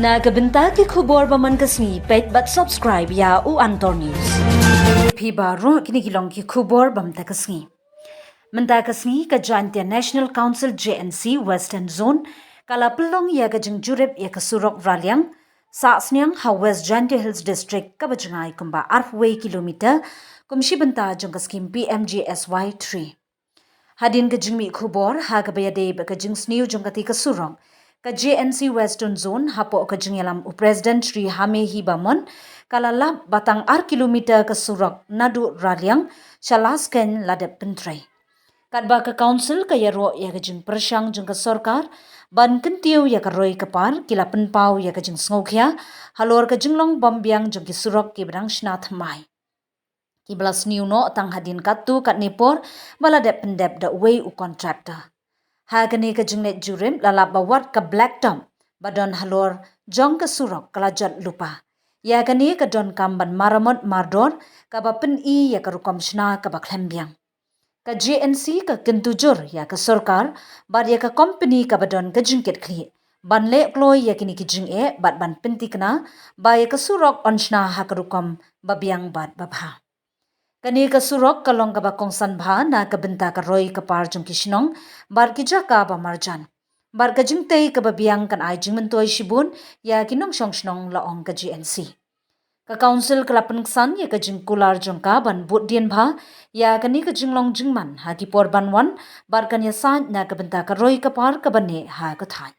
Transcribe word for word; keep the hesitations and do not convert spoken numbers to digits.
Na ka bynta ki khubor ba man ka sngi, peit bad subscribe ïa U Antor News. Phi baroh, kine ki long ki khubor ba mynta ka sngi. Mynta ka sngi ka Jaintia National Council, J N C, Western Zone ka la pynlong ïa ka jingjurip ïa ka surok Raliang Sahsniang ha West Jaintia Hills District, kaba jngai kumba arphew kilometer kum shi bynta jong ka skim P M G S Y three. Hadien ka jingmih khubor ha kaba ïadei bad ka jingsniew jong kata ka surok, ka J N C Western Zone, hapoh ka jingïalam u President Shri Hamehi Bamon, ka la lap ba tang ar kilometer ka surok naduh Raliang sha Laskeiñ la dep pyntrei. Katba ka Council ka ïaroh ïa ka jingpyrshang jong ka sorkar ban kyntiew ïa ka roi ka par, ki la pynpaw ïa ka jingsngewkhia halor ka jinglong bymbiang jong ki surok kiba dang shna thymmai. Kiba la sniew noh tang hadien katto katne por ba la dep pyndep da uwei u contractor. Ha kane ka jingleit jurip la lap ba wat ka blacktop ba don halor jong ka surok ka la jot lypa. Ïa kane ka donkam ban maramot mardor, kaba pyni ïa ka rukom shna kaba khlem biang. Ka J N C ka kyntu jur ïa ka sorkar bad ïa ka kompani kaba don ka jingkitkhlieh ban leh kloi ïa kine ki jingeh bad ban pyntikna ba ïa ka surok yn shna ha ka rukom ba biang bad ba bha. Kane ka surok ka long kaba kongsan bha na ka bynta ka roi ka par jong ki shnong bad ki jaka ba marjan. Bad ka jingtei kaba biang kan ai jingmyntoi shibun ïa ki nongshong shnong, la ong ka J N C. Ka Council ka la pynksan ïa ka jingkular jong ka ban bud dien bha ïa kane ka jinglong jingman ha ki por ban wan, bad kan ïasaid na ka bynta ka roi ka par kaba neh ha ka thaiñ.